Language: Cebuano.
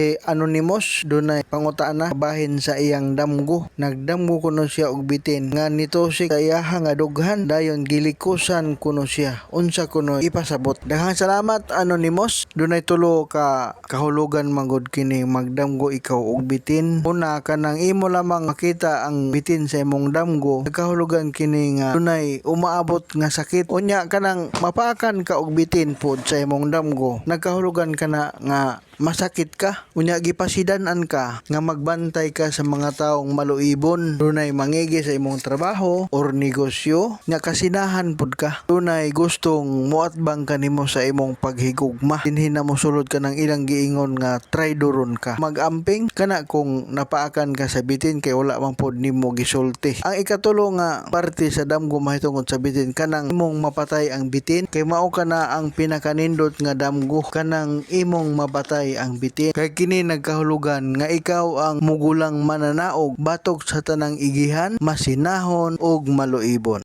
Si Anonymous, dunay pangutana bahin sa iyang damgo. Nagdamgo kuno siya og bitin nga nitusik sa iyaha nga dughan, dayon gilikusan kuno siya. Unsa kuno ipasabot? Daghang salamat, Anonymous. Dunay tulo ka kahulugan manggod kini magdamgo ikaw og bitin. Una, kanang imo lamang makita ang bitin sa imong damgo, nagkahulugan kini nga dunay umaabot nga sakit. Unya, kanang mapakan ka og bitin pod sa imong damgo, nagkahulugan kana nga masakit ka. Unya, gipasidan-an ka nga magbantay ka sa mga taong maluibon. Dunay mangigi sa imong trabaho or negosyo nga kasinahan pud ka. Dunay gustong muatbang kanimo sa imong paghigugma. Dinhi na mosulod ka ng ilang giingon nga traydoron ka. Magamping kana kung napaakan ka sa bitin kay wala man pod nimo gisulti. Ang ikatulo nga parte sa damgo mahitungod sa bitin, kanang imong mapatay ang bitin, kay mao kana ang pinakanindot nga damgo, kanang imong mapatay ang bitin, kay kini nagkahulugan nga ikaw ang mugulang mananaog batok sa tanang igihan, masinahon ug maluibon.